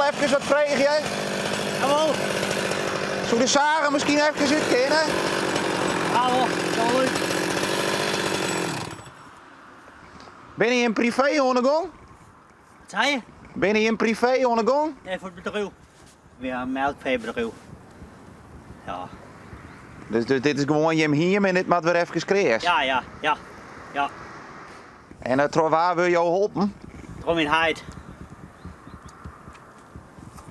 efkes wat freegje? Jawol. Soe de sage miskien efkes út kinne? Jawol, sil wol út. Binne jim privee oan de gong? Wat sei je? Binne jim privee oan de gong? Nee, foar it bedriuw. Wy ha in melkfeebedriuw. Ja. Dus, dus dit is gewoan jim hiem en dit moat wer efkes kreas? Ja, ja, ja, ja. En eh, troch wa wurde jo holpen? Troch myn heit.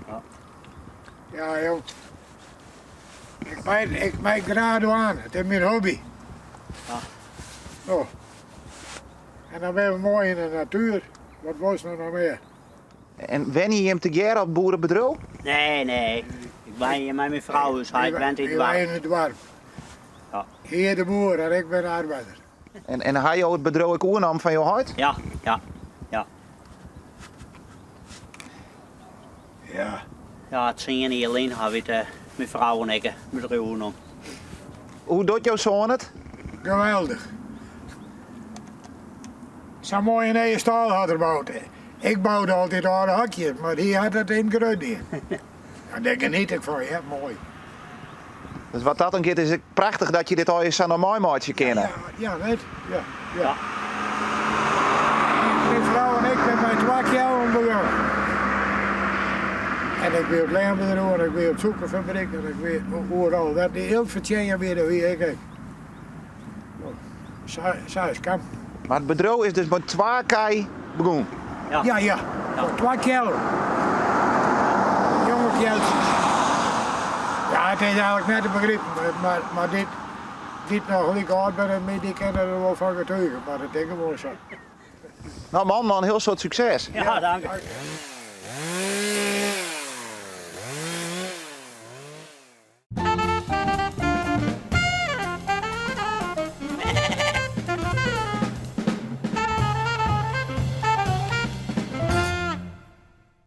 Ja, ja joh. Ik mei, ik mei graach dwaan. It is myn hobby. Ja. Oh. En dan binne we moai yn de natuer. Wat wolst no noch mear? En wenje jim tegearre op it boerebedriuw? Nee, nee. Ik wenje mei myn frou, dus hy went yn it doarp. Wy yn it doarp. Ja. Hy is de boer en ik bin de arbeider. En, en ha jo it bedriuw ek oernommen fan jo heit? Ja, ja, ja. Ja. Ja, tsien jier lyn ha wy it, eh, myn frou en ik, it bedriuw oernommen. Hoe docht jo soan it? Geweldich. Sa'n moaie nije stâl hat er boud. Ik boude altyd âlde hokjes, mar hy hat it yn it grut dien. Ja, dêr geniet ik fan, ja, moai. Dus wat dat oangiet is it prachtich dat je dit allegear sa noch meimeitsje kinne. Ja, ja, net? Ja, ja. Myn frou en ik binne mei twa keallen begûn. En ik wie op it leanbedriuw en ik wie op it sûkerfabryk en ik wie oeral. Wêr't dy jild fertsjinje wie, dêr wie ik ek. Sa, sa is kaam. Mar it bedriuw is dus mei twa kij begûn? Ja, ja. ja. Twa keallen. Jonge kealtsjes. Ja, it is eigentlik net te begripen, mar, mar dit, dy't noch like âld binne as my, dy kinne der wol fan getuge, mar it is gewoan sa. No man, man, hiel soad sukses. Ja, dank.